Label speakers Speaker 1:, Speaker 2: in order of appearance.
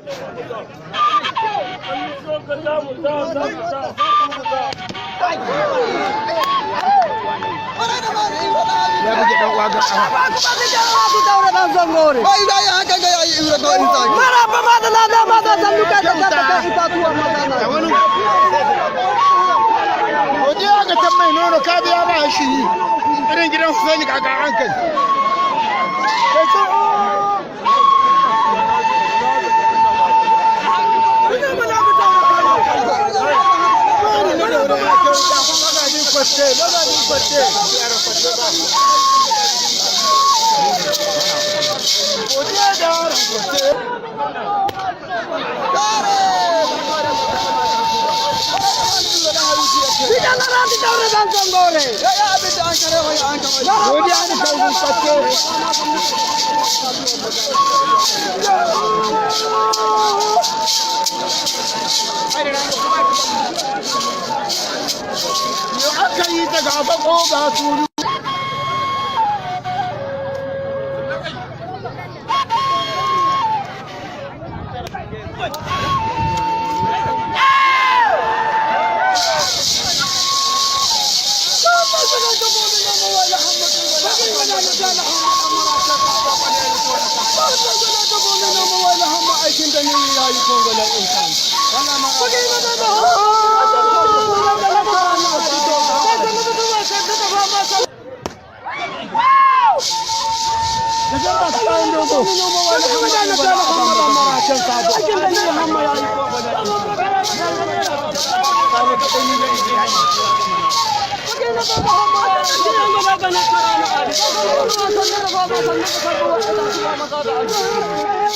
Speaker 1: Ya buge dan uwa ga Godiya ga tan mai nono ka biya ba shi irin gidan Hussaini kaka an kai. Godiya da kalbin kwace. Yo aka yi ta gaba ko ga turu.